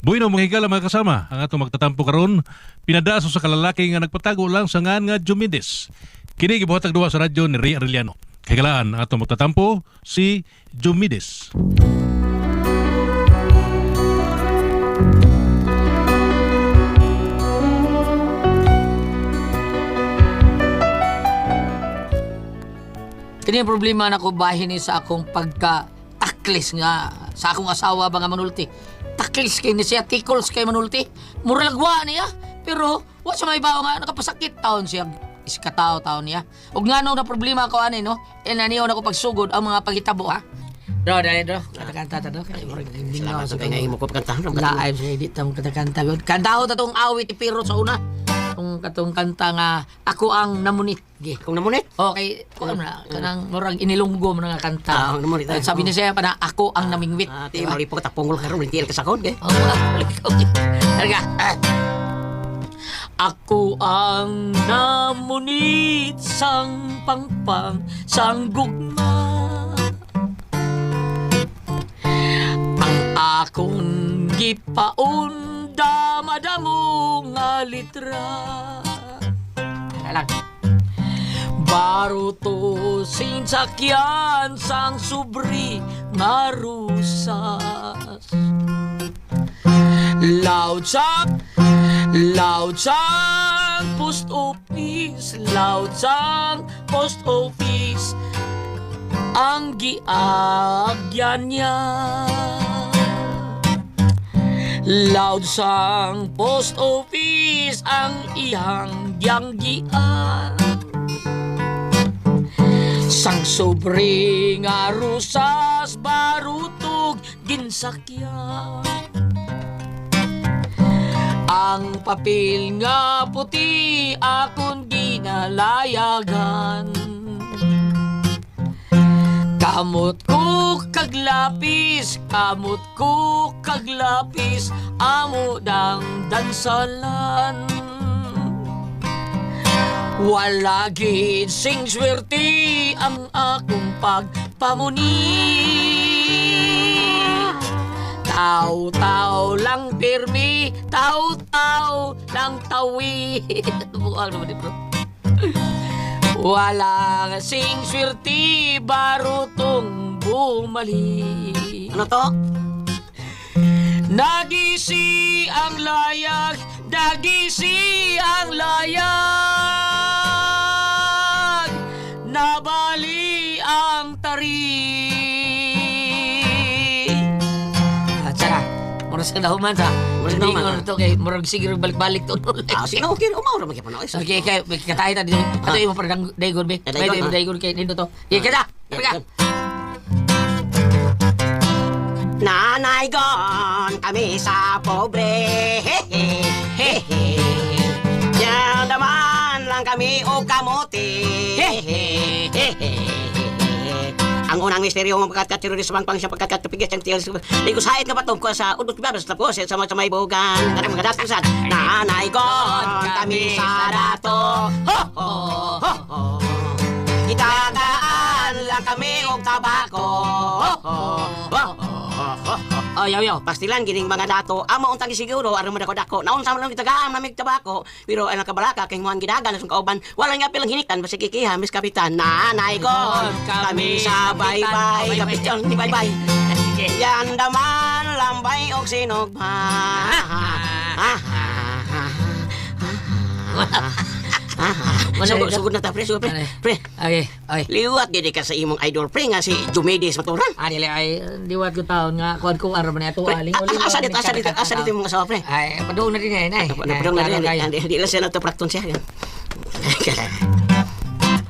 Bueno, mga higala, mga kasama, ang atong magtatampo karon pinadaso sa kalalaki nga nagpatago lang sa ngan nga Diomedes. Kini gibuhatag duha sa radyo ni Ray Arellano. Kahigalaan, ang atong magtatampo si Diomedes. Kini ang problema na ko bahin ni sa akong pagka taklis nga sa akong asawa ba nga manulti. Taklis kay ni siya, tikols kay manulti. Muralagwa niya. Pero wa sa may bawo nga nakapasakit taon siya iskatao taon niya. Ug ngano na problema ko ani, no? E naniyo na ko pagsugod ang mga paghitabo, ha. Dro, dali dro. Kanta-kanta ta, dro. Kay murag Salamat sa kay imo ko pagkantahan. Live sa edit tamo kanta-kanta gud. Kantahon ta tong awit pero sa una. Tong katong kanta nga "Ako ang Namunit." Gi. Kung namunit. Okay, kuan na kanang murag inilunggo mo na nga kanta. Ah, ang namunit. Eh, sabi niya siya pa na "Ako ang namingwit." Ah, ti mali po tapungol karon tiil ka sakon kay. Oh, Talaga. Ah. Ako ang namunit sang pangpang sang gugma. Ang akong gipaon damadamo nga litra. Tara lang. Baruto sinsakyan sang subri nga rusas. Loud sang, loud sang post office, loud sang post office, ang giagyan niya. Loud sang post office ang iyang giyanggian. Sang sobre nga rusas barutog ginsakyan. Ang papel nga puti akon ginalayagan. Kamot ko kaglapis, kamot ko kaglapis, amo dang dansalan. Wala gid sing swerte ang akong pagpamuni. Tao-tao lang pirmi, tao-tao lang tawi. Buang naman bro. Walang sing swerte, barutong bumalik. Ano to? Nagisi ang layag, nagisi ang layag. Nabali ang tari. Ah, tsaka, murag sa nahuman sa. Murag sa nahuman, Murag to kay murag sige balik-balik to. Ah, sige na okay, umaw ra magyapon ako. Okay, kay katay ta dito. Ato imo parang daygon be. Eh, daygon, May ah. daygon kay nindot to. Ye kada. Kada. Nanay gon kami sa pobre. Hehehe. Yan naman lang kami o kamote. Hehehe. Ang unang misteryo ng pagkakaterorist bang pang siya pagkakatupigit ang tiyos. Ligo sahit nga patong ko sa udot babas tapos sa mga may bogan. Kanang mga dato sad. Nanay gon kami sa dato. Ho ho ho ho. Itagaan lang kami og tabako. Ho ho ho ho ho. Oh, yaw yaw. Pastilan gining mga dato, amo untang siguro aron mo dako. Naunsa man lang gitagaan namig tabako, pero ang nakabalaka kay muan gidagan sa kauban. Wala nga pilang hiniktan basig kikiha mis kapitan. Nanay ko kami sa bye-bye, kapitan bye-bye. Sige. Yan daman lambay og sinugma. Sugod, sugod na ta, pre, sugod, pre. Pre, Okay, ay. liwat gid ka sa imong idol, pre, nga si Jumedes Maturan. Ah, dili ay diwat ko taon nga kuan ko aron man ato Pre, aling asa dito yung mga asawa, pre? Ay, padung na din eh, nay. Napadong na Klaro rin. kayo. Hindi lang siya nataprakton siya.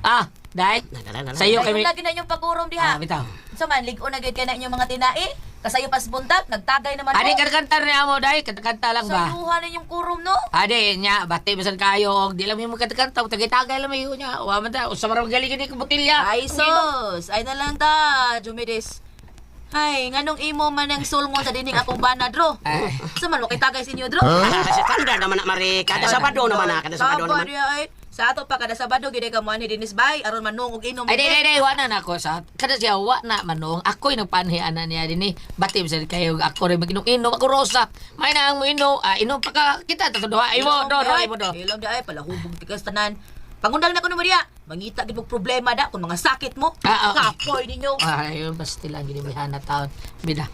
Ah, dai. Sa iyo kay Ayun lagi na inyong pag-urom Ah, diha. bitaw. So man, lig-o na gyud kay na inyong mga tinai. Kasayo pas buntag, nagtagay naman Adi kanta niya mo dai, kanta lang ba? Sayuhan ninyong kurom, no? Adi nya bati bisan kayo og di lang mo kanta, tagay-tagay lang mayo nya. Wa man ta usa man galing gini ka botilya. Ay sus, ay na lang ta, Jumides. Ay, nganong imo man ang sulngon sa dining akong bana, dro? Ay. Sa man, wakay tagay sa inyo, dro? Standard naman na, Mari. Kada Sabado naman na. Kada Sabado Tama naman. diya, ay. Sa ato pa kada Sabado gid ka mo ani dinis bay aron manung og inom. Ay, di, di, di, wa na na ako sa... Kada siya, wa na manong. Ako'y nagpanhi ana niya din eh. Bati, bisa kayo, ako rin mag-inom-inom. Ako, Rosa. May na ang mo-inom. Ah, inom pa ka. Kita, tatlo duha. Imo, do, do, imo, do. Ilom di ay palahubog tikas tanan. Pangundang na ko nimo diya. Mangita gid og problema da kung mga sakit mo. Ah, ah. Kapoy ninyo. Ay, basta lang ginimihana taon. Bida.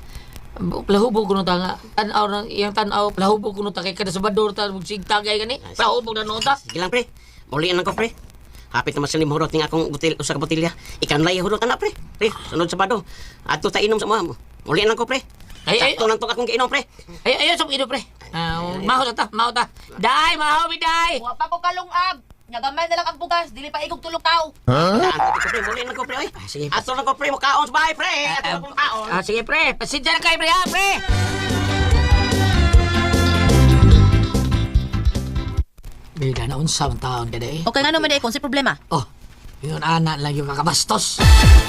Lahubog ko ta nga. Tanaw ng iyang tanaw. Lahubog ko ta kay kada Sabador ta magsigtagay gani. Lahubog na nota. Sige lang, pre. Muli lang ko, pre. Hapit naman sila hurot ning akong butil, usa ka botilya. Ikanlay hurot na, pre. Pre, sunod Sabado. Adto ta inom sa mga. Muli lang ko, pre. Ay, ay. Sakto lang tong akong giinom, pre. Ay, ay, sa ino pre. Ah, maho ta, maho ta. Dai, maho biday. Wa pa ko kalungag. Nagamay na lang ang bugas, dili pa igog tulog tao. Daan ko, pre. Muli lang ko, pre. Oy. Ah, sige. Adto lang ko, pre. Mukaon sa bahay, pre. Adto lang ko mukaon. Ah, sige pre, pasensya na kayo pre ha, pre. Bida na unsa man taon ka eh. Okay nga naman di kung si problema. Oh, yun ana lang yung kakabastos.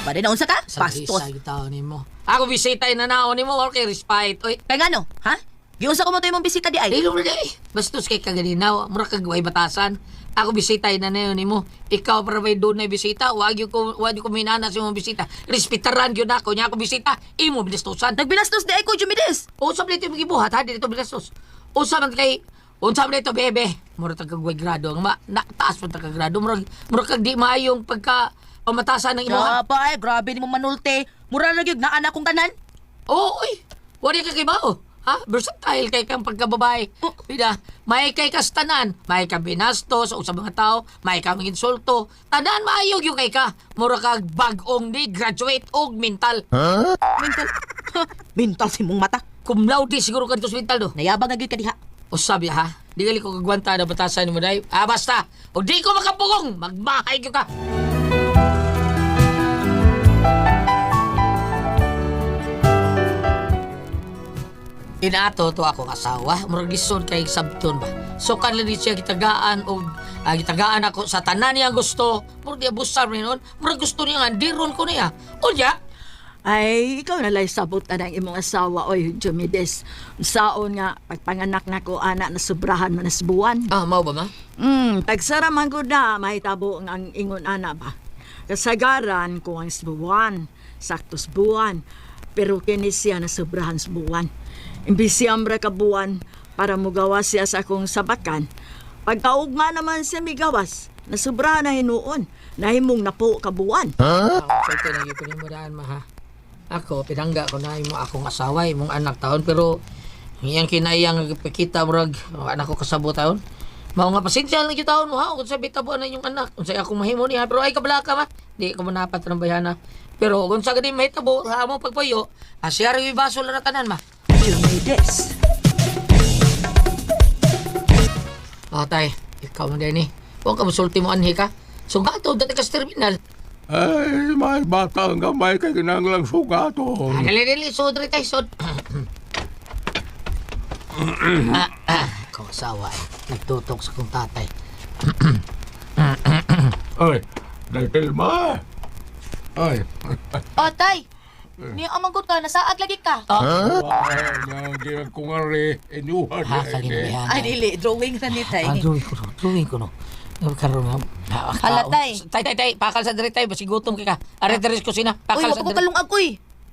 Bade na unsa ka? Sa Bastos. Sa taon nimo. Ako bisita na naon nimo, okay respite. Oy, Kay ngano? Ha? Giunsa ko mo to imong bisita di ay? Dili mo eh. Bastos kay kaganinaw, mura kag way batasan. Ako bisita na nayon nimo. Ikaw para may doon na bisita, wag yung ko wag ko minana sa imong bisita. Respetaran gyud ako nya ako bisita, imo binastusan. Nagbinastos di ay ko Jumides. Usap nito yung gibuhat ha, dito binastos. Usap man kay unsa man ito bebe. Mura tag kag way grado ang ma, na, taas man tag kag grado. Mura mura kag di maayong pagka pamatasan ng imuha. pa ay grabe nimo manulte. Mura ra gyud naa na akong tanan. Oo, oy. Wala ka kibaw. Ha? Versatile kay kang pagkababae. Bida, may kay kastanan, may ka binastos o sa mga tao, may ka mga insulto. Tanan maayo yung kay ka. Mura kag bag-ong ni graduate og mental. Mental. Mental si mong mata. Cum laude siguro ka dito sa mental do. Nayabang na gyud ka diha. O sabi ha, di gali ko kagwanta na batasan mo dahil. Ah, basta. O di ko makapugong, magmahay ko ka. Inato to akong asawa, murag lisod kay sabton ba. So kanla di siya gitagaan og gitagaan ako sa tanan niya gusto. Murag di abusar ni noon. Murag gusto niya nga diron ko niya. Unya, Ay, ikaw na lang sabot na ng imong asawa, oy, Jumides. Saon nga, pagpanganak na ko, ana, nasubrahan man nas buwan. ah mao ba ma? Pagsara man ko na, mahitabo ang ingon ana ba. Kasagaran ko ang buwan, saktos buwan. Pero kini siya nasubrahan sa buwan. Imbis siyambra ka buwan, para mugawa siya sa akong sabakan. Pagkaugma naman siya migawas, nasubrahan na hinuon, nahimong napo ka buwan. Ah, sulti na gyud ko nimo daan ma ha. Ako pinangga ko na imo akong asawa, imong anak taon pero ang iyang kinayang nagpakita murag oh, anak ko kasabot taon. Mao nga pasensya lang gyud taon mo ha kung sa bitabo na inyong anak. Unsay akong mahimo niya pero ay kabala ka ma. Di ko manapat ng bayana. Pero kung sa gani mahitabo ha mo pagpuyo, siya rin baso lang na tanan ma. Jumides. Oh, tay, ikaw man din eh. Huwag ka musulti mo anhi ka. Sugato dati ka sa terminal. Ay, may bata ang gamay kay kinanglang sugaton. Ah, dali, dali, sod rin tayo, sod. Ikaw asawa eh. Nagtutok sa kong tatay. Ay, dahil ma. Ay, Oh, tay. Niya amang gud ka nasaag lagi ka. ay, nangyayang ko nga rin, inyuhan Ha, na ini. kalinabihan. Ay dili drawing ra ni tay. Ah, drawing ko no. Drawing ko no. Karoon nga. Hala, tay. Tay, tay, tay. Pakal sa diri tay. Basi gutom kay ka. Are diri sa kusina. Uy, Pakal wa sa pa ko diri. kalungag uy.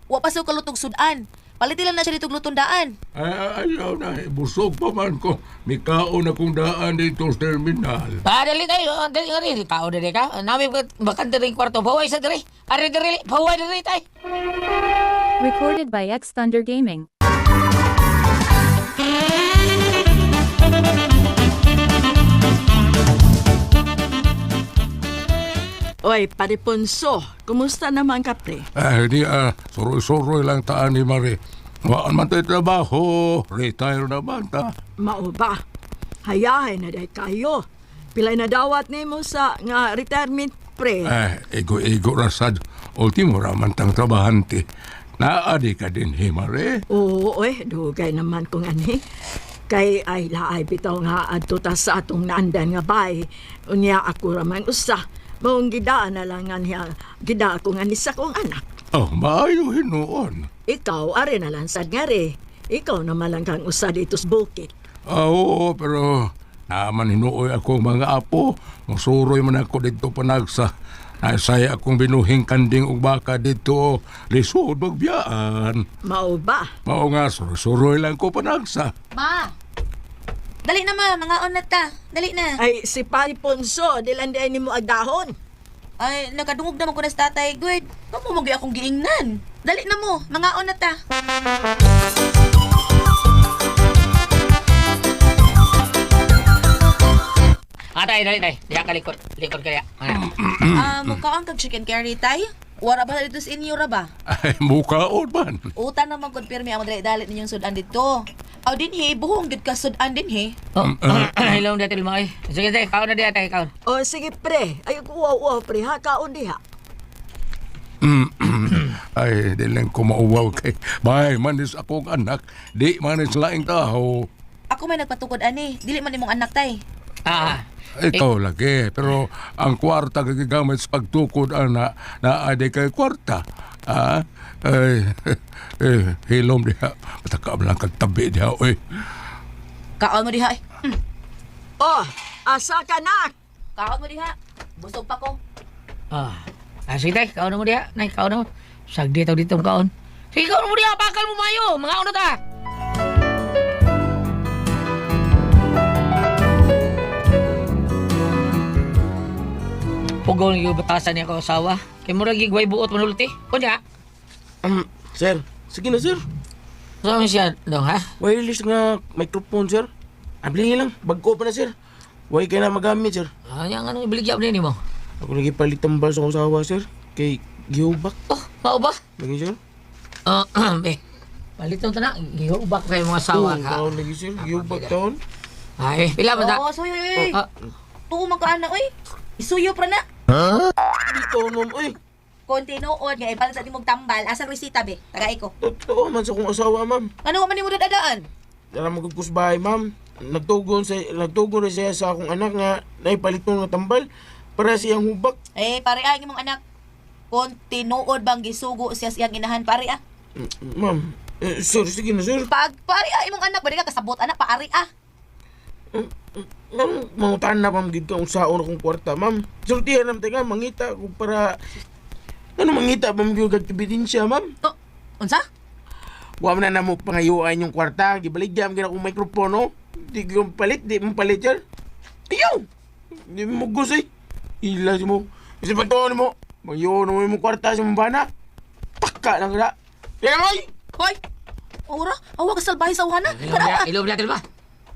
Wa pa sa kalutog sudan. Palitilan na siya dito lutundaan. Ay, ayaw na, busog pa man ko. Mikaon akong daan dito sa terminal. Ah, dali tayo. Ah, dali nga rin. Kao dali ka. Ah, Nami bakante rin kwarto. Paway sa diri. Are diri. Paway diri tay. Recorded by X Thunder Gaming. Oy, Pariponso, kumusta naman ka, pre? Ay, di ah, suroy-suroy lang taan ni Marie. Waan man tayo trabaho, retire naman ta. Mao ba? Hayahay na day kayo. Pilay na dawat nimo sa nga retirement, pre. Ay, ego-ego rasad. Ultimo raman tang trabahante. Naadi ka din, he, Marie. Oo, oy, dugay naman kung ani. Kay ay laay bitaw nga adto ta sa atong naandan nga bay. Unya ako ra man usa. Maong gidaan na lang nga niya, gida ako nga ni sa kong anak. Oh, maayo hinuon. Ikaw, are na lang sad nga re. Ikaw naman lang kang usa dito sa bukid. Ah, oo, pero Naaman hinuoy akong mga apo. Musuroy man ako dito panagsa. Naisaya akong binuhing kanding ug baka dito. Lisod magbiyaan. Mao ba? Mao nga, suroy lang ko panagsa. Ma! Dali na ma, mga on na ta. Dali na. Ay, si Pari Ponso, dilan di nimo agdahon. Ay, nakadungog naman ko na sa tatay, Gwen. Kamo mo akong giingnan. Dali na mo, mga on na ta. Ah, tay, dali, tay. Diha ka likod. Likod ka diha. Ah. Ah, mukhaan kag chicken curry tay. Wara ba dito sa inyo ra ba? Ay, mukaon man. Uta naman kung pirmi ang dali-dali ninyong sudan dito. Aw dinhi, buhong gid ka sudan dinhi. Oh, hilom diha tilma oy. Sige, tay, kaon na diha tay, kaon. O sige pre, ay uwaw uwaw pre ha, kaon diha. Ay, di lang ko mauwaw kay. Bay, manis akong anak. Di manis laing tao. Ako may nagpatukod ani, dili man imong anak tay. Ah. Ikaw lagi, pero ang kwarta gagamit sa pagtukod ana na adi kay kwarta. Ah, ay, eh, hilom diha. Pataka lang kag tabi diha, oy. Kaon mo diha. Eh. Oh, asa ka na? Kaon mo diha. Busog pa ko. Ah. Ah, sige tay, kaon na mo diha. Nay, kaon na mo. Sagdi taw dito ang kaon. Sige, kaon mo diha, bakal mo mayo. Mga na ta. Pugaw ng batasan niya ko asawa. Kay murag gigway buot manulti. Unya. Sir, sige na sir. Saan mo siya dong ha? Wireless nga microphone sir. Abli lang, bagko pa na sir. Way kay na magamit sir. Ah, yang ano ibaligya mo nimo? Ako lagi palit tambal sa akong sawa sir. Kay gihubak. Oh, mao ba? Lagi sir. Ah, eh. Paliton ta na, gihubak kay mga asawa Oo, ka. taon lagi sir, gihubak taon. Ay, pila man ta? Oh, suyo oy. Ah, Tuo man ka ana oy. Isuyo pra na. Di taon ma'am, oy. Kung tinuod nga ipalit sa imong tambal, asang resita be? Tagay ko. Totoo man sa akong asawa ma'am. Ano man nimo dadaan? Dara mo kog kusbahay ma'am. Nagtugon na siya sa akong anak nga naipalit nga tambal para siyang hubak. Eh, pare ah, ang imong anak. Kung tinuod bang gisugo siya sa iyang inahan, pare ah. Ma'am, eh, sir, sige na sir. Pag pare ah, imong anak, bali ka kasabot anak, paari ah. Ma'am, mangutan na ma'am gid ka unsaon akong kwarta, ma'am. Sultihan nam taga mangita ko para ano mangita ba magyud kag ebidensya, ma'am? Oh, unsa? Wa man na namo pangayuan yung kwarta, gibaligya man akong mikropono. Di ko palit, di mo palit sir. Ayaw! Di mo gusay. Ila si mo. Kasi pagtuon mo, magyuon mo yung kwarta sa mong bana. Taka lang ka. Yan ay! Hoy! Ora, awa ka salbahe sa uhana. Ilom Tara diha, ah. ilom diha tilma.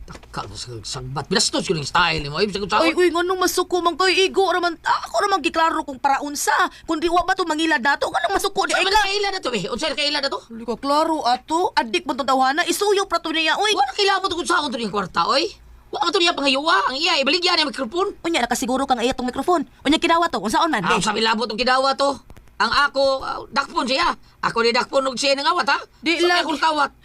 Taka mo sa sagbat. Binastos ko yung style nimo. Ay, bisag Uy, uy, nganong masuko man kayo, igo raman. Ako raman giklaro kung para unsa. Kung di wa ba to mangila dato, nganong masuko di Ay, ay ka. kaila na to eh. Unsa kaila na to? Dili ka klaro ato, adik man tong tawhana, isuyo pra to niya, uy. Wala kilabot kung sa akong to niyang kwarta, oy. Wa man to niya pangayuwa. Ang iya, ibaligya niya microphone. Unya nakasiguro kang iya tong mikrofon. Unya kinawa to, unsaon man? Ang sabi labot ang kidawa to. Ang ako, dakpon siya. Ako ni dakpon og siya nangawat, ha? Di So, lang. akong kawat.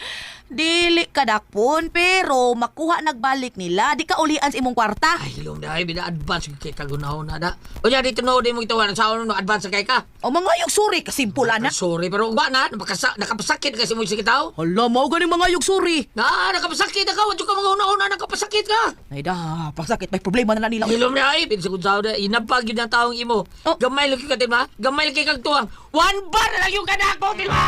Dili ka dakpon, pero makuha nagbalik nila, di ka ulian sa imong kwarta. Ay, hilom na, ay, bina-advance kay kagunahon na da. Unya, dito no, di mo gitawa. Sa no, advance kay ka. O mga yung suri, kasimple ana. Sorry, pero ba na, nakapasakit kasi mo sikitaw. Hala, mao gani mga yung suri. Na, nakapasakit ka. Wadyo ka mga una-una, nakapasakit ka. Ay da, pasakit, may problema na na nila. Hilom na ay, pinsa kung sao na, inapag yun ang taong imo. Oh. Gamay lang ka, tilma. Gamay lang kay kag tuwang. One bar na lang yung kanako, tilma!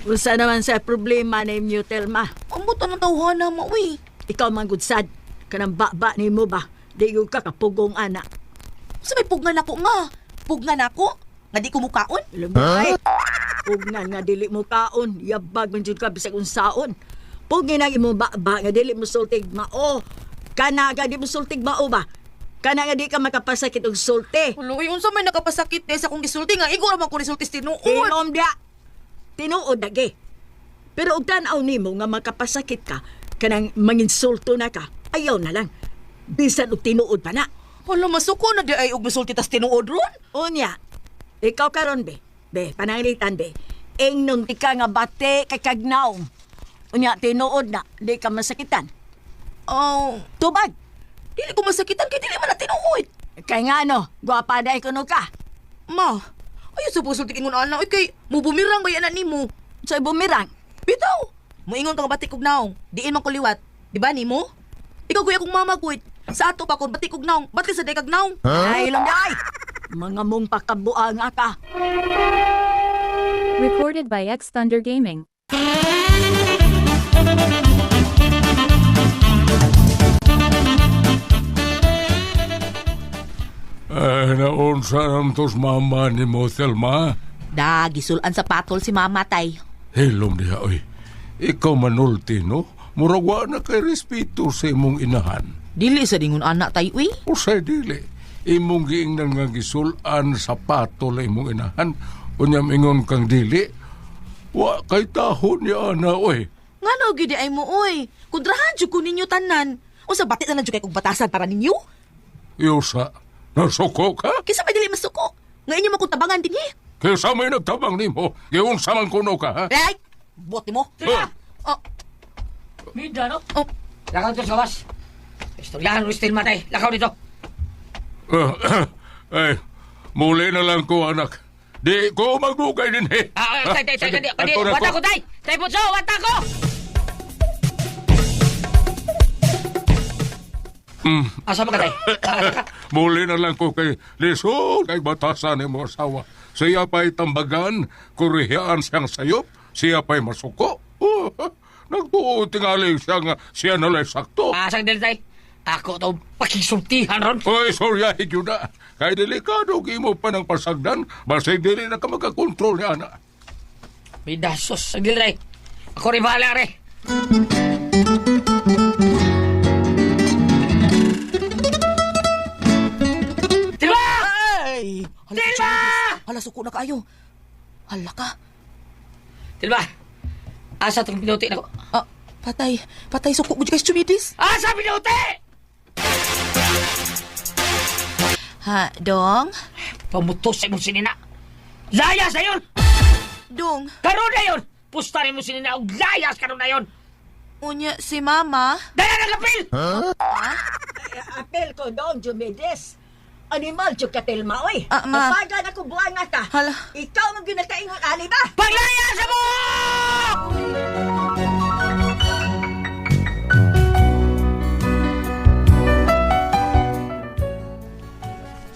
Unsa naman sa problema ni inyo, Telma? Ang buto ng tawhana mo, uy. Ikaw man gud sad, kanang baba nimo ba? Di gyud ka kapugong ana. Sa may pugnan ako nga. Pugnan ako? Nga di ko mukaon? Alam mo ay, pugnan nga dili mo kaon, yabag man jud ka bisag unsaon. Pugin ang imong baba nga dili mo sultig mao. Kana nga di mo sultig mao ba? Kana nga di ka makapasakit og sulti. Hala, uy, unsa may nakapasakit eh sa akong gisulti nga. Igo raman ko nisulti sa tinuod. Inom dia. Tinuod lagi. Pero og tan-aw nimo nga makapasakit ka, kanang manginsulto na ka, ayaw na lang. Bisan og tinuod pa na. Hala, masuko na di ay og misulti tas tinuod ron. Unya, ikaw karon be. Be, pananglitan be. Ingnon ti ka nga bate kay kagnaong. Unya, tinuod na, di ka masakitan. Oh, Tubag! dili ko masakitan kay dili man na tinuod. Kay nga no, gwapa na kuno ka. Ma, ayaw sa pagsulti ingon ana oy kay mubumirang ba yan nimo? Sa bumirang. Bitaw. Muingon ka nga batik og naong, diin man ko liwat. Di ba nimo? Ikaw kuya kong mama kuy. Sa ato pa kon batik og naong, batik sa dekag naong. Ay, lang ay. Mga mong pakabuang ka. Recorded by X Thunder Gaming. Ay, naunsa naman tos mama ni mo, Thelma. Da, gisulan sa patol si mama tay. Hilom diha, oy. Ikaw manulti, no? Murag wa na kay respeto sa imong inahan. Dili sa dingon anak tay uy. Usay dili. Imong giingnan nga gisulan sa patol sa imong inahan. Unyam ingon kang dili. Wa kay tahon ni ana, oy. Ngano gid ay mo oy. Kontrahan jud ko ninyo tanan. Unsa batik na lang jud kay kog batasan para ninyo? Iusa, nasuko ka? Kinsa may dili masuko? Nga inyo man kong tabangan dinhi. Kaysa may nagtabang nimo, giunsa man kuno ka, ha? Ay, buot nimo. Huh? Oh, Mida, no? oh. Lakaw dito sa was. Istoryahan, Luis Tilma, tay. Lakaw dito. Ay, muli na lang ko, anak. Di ko magdugay din, eh. Ah, ah, tay, tay, tay, Sige, kadi, kadi. adto na Wata ko. ko, tay. Tay, putso, wata ko! Asa ba ka, tay? Asa ka? Muli na lang ko kay lisod kay batasan ni mo asawa. Siya pa'y tambagan, kurihiyaan siyang sayop, siya pa'y masuko. Oh, nagtuo tingali siya nga siya nalay sakto. Asa ka dili, tay? Ako to pakisultihan ron. Oy, sorry, gyud na. Kay delikado gimo pa ng pasagdan, basig dili na ka makakontrol ni ana. Mida, sus. Ang dili, tay. Ako rin bahala, re. Tilma! Ay, hala, Tilma! Hala suko na kaayo. Hala ka. Tilma! Asa itong pinuti na ko? Ah, patay. Patay suko mo kay Chumidis. Asa pinuti! Ha, dong? Pamutos sa imong sinina. Layas na yun! Dong, Karon na yun! Pusta rin mo sinina og layas karon na yun! unya si mama. Dala na kapil! Apel ko dong, Jumedes. Animal, jud ka Telma, oy. Ah, ma. Napagan ako buang ka. Hala. Ikaw ang ginakaingon, ani ba? Paglayas mo!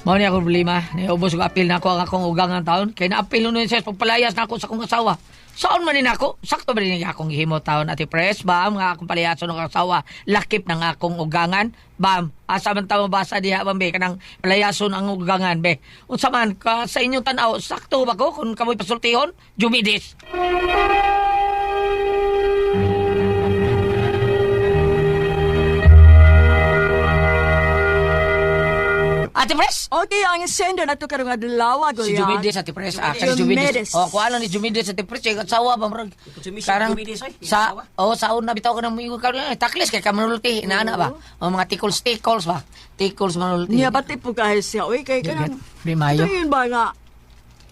Mao ni ako problema. Niubos ko apil na ako ang akong ugangan taon. Kay naapil nun siya pagpalayas na ako sa akong asawa. Saan man ni nako? Sakto ba rin akong gihimo taon ati pres? Bam, nga akong palayason ng asawa. Lakip ng akong ugangan. Bam, asa man ta mabasa diha bam be kanang palayason ang ugangan be. Unsa man ka sa inyong tan-aw sakto ba ko kung kamoy pasultihon? Jumidis. Ate Pres? Okay, ang sender na to karong adlaw, Si Goliath. Jumides ati Pres. Ah, si Jumides. Jumides. Oh, kuha lang ni Jumides ati Pres. Yung asawa ba murag. Karang sa oh sa una bitaw ka nang muingon ka eh, taklis kay ka manulti inaana ba. Oh, mga tickles tickles ba. Tickles manulti. Niya pati po kahit siya, oy, kay kanang... Di mayo. Ito yun ba nga,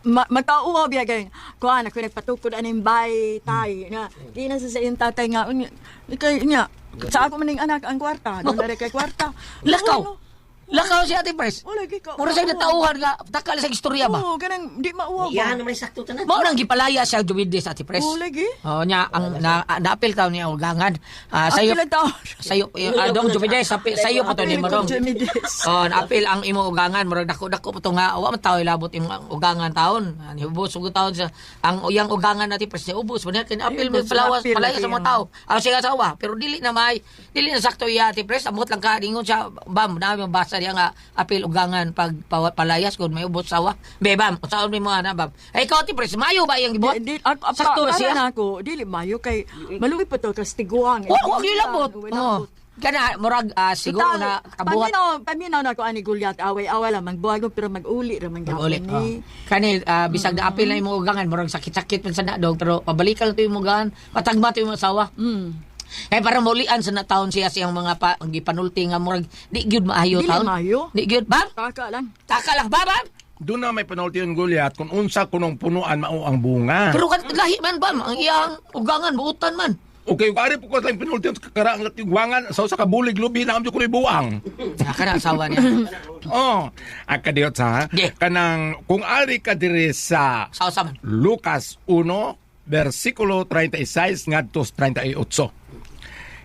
matauhaw biya kay kuan ako nagpatukod aning bay tay na di na sa iyong tatay nga unya, kay niya sa ako maning anak ang kwarta doon na kay kwarta. Lakaw. Lakaw si Ate Pres. Wala, gi ka- Mura sa natauhan ka, takal sa istorya ba? Oo, kanang di mauhaw ba? Yan naman sakto tanan. Mao nang gipalaya siya Jumides Ate Pres. Oo, lagi. Oh, nya ang na, naapil taon niya ugangan. Ah, sayo Apil ang taon. sayo dong Jumides sayo pa to ni mo dong. Jumides. Oh, naapil ang imo ugangan murag dako-dako pa to nga wa man tao ilabot imong ugangan taon. Nihubos ug taon sa ang uyang ugangan natin pres ubos man kay apil mo Ubos, palawas apil palaya sa lagi mga ang- tao. Aw siya asawa pero dili na may dili na sakto iya ati pres amot lang ka ingon siya bam na mabasa diya nga apil ugangan pag palayas kung may ubos sawa. Be bam unsaon mi mo ana bam. Ay ikaw ati pres mayo ba iyang gibuhat? Di, ako, Sakto ba para siya? na ako, dili mayo kay maluwi pa to kastiguang. Wa wa gilabot. Oh. Kana murag siguro na kabuhat Paminaw, paminaw na ako ani Goliath, away-away lang magbuhagon pero mag-uli ra man gapon Ulit. Oh. ni. Kani bisag na apil na imong ugangan murag sakit-sakit man sa nadog pero pabalikan to imong ugangan, patagma to imong asawa. Kay para maulian sa nataon siya siyang mga pa, ang gipanulti nga murag di gyud maayo Dili taon. maayo. Di gyud bam. Taka lang. Taka lang ba bam. Doon na may penalty yung Goliath kung unsa kunong punuan mao ang bunga. Pero kan lahi man bam ang iyang ugangan buutan man. Okay, ari po ko sa pinulti sa karaang tigwangan sa usa ka bulig lubi na amjo ko ni buang. Ah, kana asawa niya. Oh, ang kadiyot sa Ge. kanang kung ari ka diri sa Sa usa man. Lucas 1 versikulo 36 ngadto 38.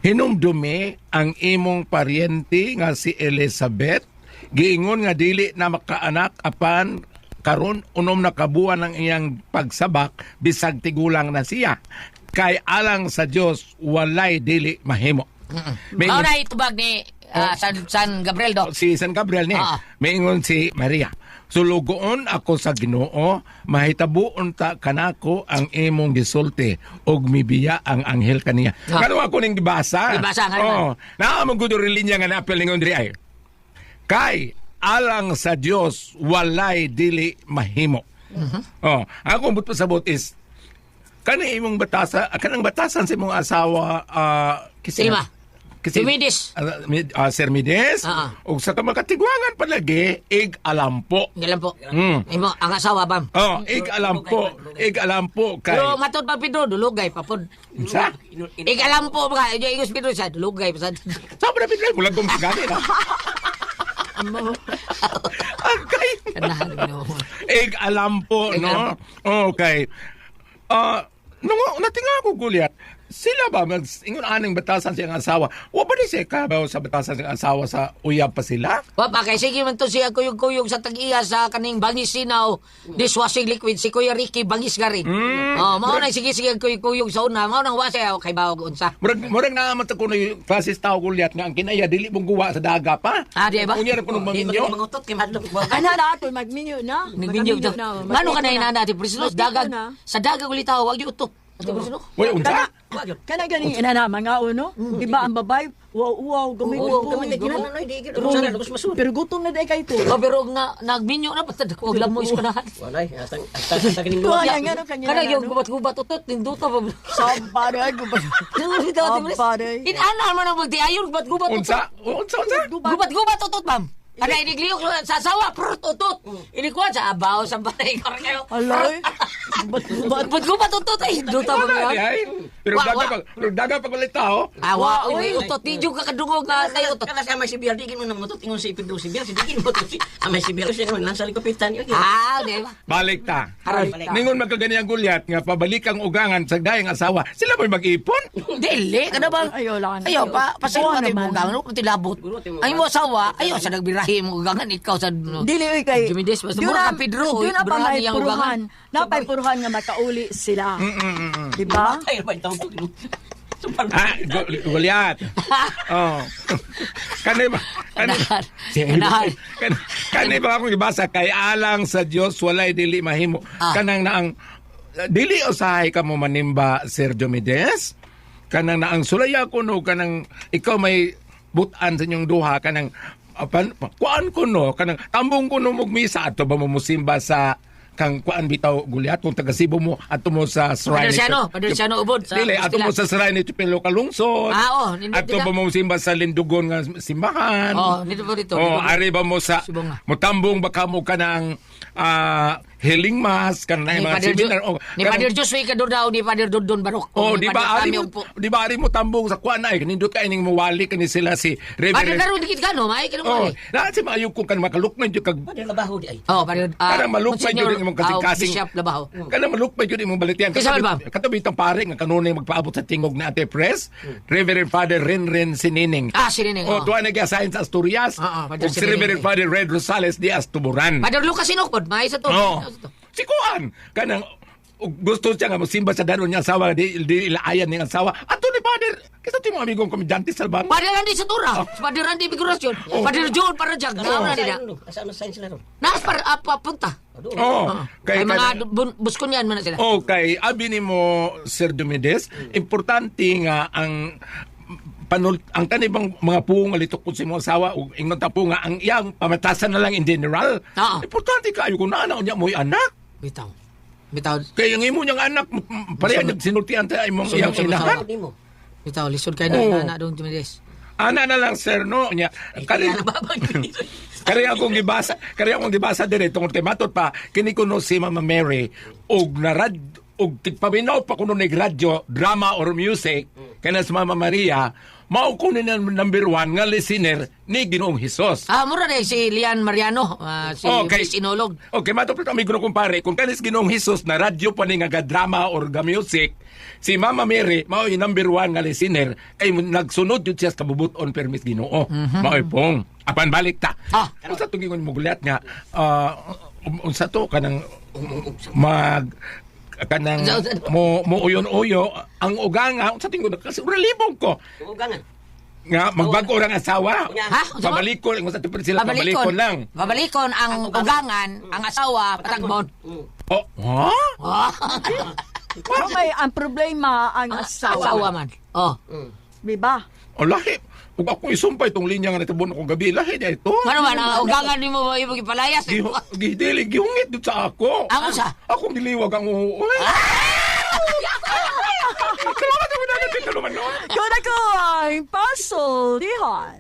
Hinumdumi ang imong paryente nga si Elizabeth giingon nga dili na makaanak apan karon 6 na kabuan ang iyang pagsabak bisag tigulang na siya kay alang sa Dios walay dili mahimo. May Mao na itubag ni San Gabriel do. Si San Gabriel ni. Maingon si Maria. Sulugoon ako sa Ginoo, mahitabuon ta kanako ang imong gisulti ug mibiya ang anghel kaniya. Kano ako ning gibasa? Gibasa, nga naman. Oo. Naa mo gud linya nga naapil ningon diri ay. Kay alang sa Dios walay dili mahimo. Oh, ako but pasabot is kani imong batasa, kanang batasan sa imong asawa kasi Silma. Kasi, Mides. Sir Mides. Ug sa kamakatigwangan palagi, ig alampo. Ngalan po. Imo ang asawa bam. Oh, ig alampo, ig alampo kay. Pero matod pa Pedro dulugay pa pod. Unsa? Ig alam po mga igos Pedro sa dulugay pa sad. Sa pa Pedro, mulag kong gani na. Amo. Agay. Kanahan Ginoo. Ig alampo, Ig no? alampo. Okay. Nung natinga ko gulyat, sila ba mag ingon aning batasan siyang asawa? Wa ba ni siya kabaw sa batasan siyang asawa sa uyab pa sila? Wa pa kay sige man to siya kuyog-kuyog sa tag-iya sa kaning bangis sinaw dishwashing liquid si Kuya Ricky bangis gari. Oh, mao na sige sige kuyog-kuyog sa una, mao nang wa siya kay bawog unsa. Murag naa man ta kuno yung klasis tao gulyat nga ang kinaya dili mong guwa sa daga pa. Ah, di ba? Unya ra kuno Di maminyo. mangutot kay madlok. Ana na ato magminyo na. Nagminyo to. na. Ngano ka na inana ati Priscilla Magtiko dagat na. sa dagat ulitaw wag gyud utok. Ati Priscilla. Uy, unsa? Kana gani ina na mga uno. Di ba ang babay? Wow, wow, gamay Oo, ko. gamay, Ginana no di gid. Sana lugos masud. Pero gutom na day kay to. Oh, pero nga nagminyo na basta og lamoy sa kanahan. Walay, astang astang sa kining Tuwa nga nga no kanya. Kana yung gubat-gubat utot ninduta pa. Samparay gubat. Samparay. Inana man ang magdiayon gubat-gubat utot. Unsa? Unsa unsa? Gubat-gubat utot, ma'am. Ana inigliyok sa asawa, prut utot. Inikuan sa abaw sa balay kayo. Aloy. Gubat gubat. Gubat-gubat utot ay duta ba Wala di yan? ay. Pero Wa, daga wa. pa, pero daga pa ulit tao. Ah, wa, uy, utot di jud ka kadungog nga kay utot. Kana sa may CBR di gid mo nangutot ingon si Pedro CBR si di gid mo si may CBR siya naman lang sa likupitan. Ah, di ba? Balik ta. Aron. Ningon magkaganiyang gulyat nga pabalik ang ugangan sa dayang asawa. Sila mo'y mag-ipon? Dili ka na ba? Ayaw lang. Ayaw pa, pasilo Oo ka tayo naman. mong gangan, ano tilabot. Ay mo asawa, ayaw sa nagbirahi mo ugangan, ikaw sa Dili oy kay. Jumides, basta mura ka Pedro, Doon na pa birahan may niyang ugangan. puruhan. Napay puruhan nga makauli sila. Di ba? Ay, ba taong to. Ah, gulyat. Oh. Kanay ba? Kanay Kanahan. Kanahan. Kanay ba akong ibasa kay alang sa Dios walay dili mahimo. Kanang naang dili usahay ka mo manimba Sir Diomedes. Kanang naang sulaya kuno kanang ikaw may butan sa inyong duha kanang apan kuan kuno kanang tambong kuno mog misa ato ba mo musimba sa kang kuan bitaw gulyat kung taga Cebu mo ato mo sa shrine Padre Siano, Padre Siano Ubod sa Dili ato mo Kastila. sa shrine ni Tupelo Kalungsod. Ah, oh, nindot Ato dila. ba mo simba sa Lindugon nga simbahan? Oh, nindot po dito, Oh, dito po. ari ba mo sa Subong nga. mutambong ba kamo kanang healing mass kanang Ni mga Padre seminar oh, ni Padre Josue Cador daw, ni Padre Dondon Barok. Oh, Ni di ba Padre ari Tami mo, Ugpo. di ba ari mo tambong sa kuan ay nindot kay ning muwali kani sila si Padre Reverend. Karon dikit ka no, maay ka Oh, no. na si maayo ko kan makalukman jud kag Padre labaho di ay. Oh, Padre Kanang malukmay Monsignor, jud imong kasing-kasing. Bishop Labaho. Kanang malukmay jud imong balitian. Kinsa man ba? Katabi itong pare nga kanunay magpaabot sa tingog na Ate Pres, Reverend Father Renren Sinining. Ah, Sinining, Oh, oh. tuwa nag-assign sa Asturias. Ah, ah, Father Ug si Sinining. Reverend Father Red Rosales di Astuburan. Padre Lucas Sinokod, maay sa to. Oh. Si Kuan kanang ug gusto siya nga mosimba sa danon niya asawa di, di ilaayan niyang asawa. Ato ni Father, kaysa ito yung amigong komedyante Salvang. Padre Randy sa Tura, Padre Randy Figuracion, Oh. Padre John Parajag, oh. Na nila. Asa ano sign sila ron? Naas para apa punta. Oh, Kay kay mga kanang- buskonyan man na sila. Okay, abi nimo Sir Dumides, importante nga ang panul ang kanibang mga puong litukod sa imong asawa ug ingon ta po nga ang iyang pamatasan na lang in general. Oo. Importante kaayo kung naa na unya mo'y anak. Bitaw. Bitaw, Kay ang imo niyang anak pareha niyang sinultian ta imong Sunod iyang sa inahan. asawa. Nimo. bitaw lisod kay na Oh. na doon Dumides. Ana na lang sir no nya. Kari kari akong gibasa, kari akong gibasa dire tungod kay matod pa kini kuno si Mama Mary og narad Og tigpaminaw pa kuno nig radyo, drama or music, kana sa Mama Maria, mao ko ni number one nga listener ni Ginoong Hesus. Ah, mura na si Lian Mariano, si Okay. Miss Inolog. Okay, matupad amigo na kumpare, kung kanis Ginoong Hesus na radyo pa ni nga ga-drama or ga-music, si Mama Mary mao yung number one nga listener kay nagsunod yun siya sa kabubuton permis Ginoo. Mao'y pong. Apan balik ta. Ah. Unsa to gingon mo gulat nga unsa to kanang mag kanang mo mo uyon-uyo ang uganga unsa tingon kasi relibog ko Ugangan. nga magbago orang asawa. Ha? Unsa ba? Pabalikon, unsa to sila pabalikon lang. Babalikon ang ugangan, ang asawa, patagbon. Oh, ha? Oh, Pero may ang problema ang asawa. asawa man. Oh. Di ba? O lahi. Ug ako isumpay itong linya nga natubon akong gabi. Lahi niya ito. Ano man, ang ugangan nimo mo imong ipalayas. Gidili, gihungit dun sa ako. Ang usa? Akong diliwag ang uoy. Salamat ako na natin. Kuna ko ang pasultihan.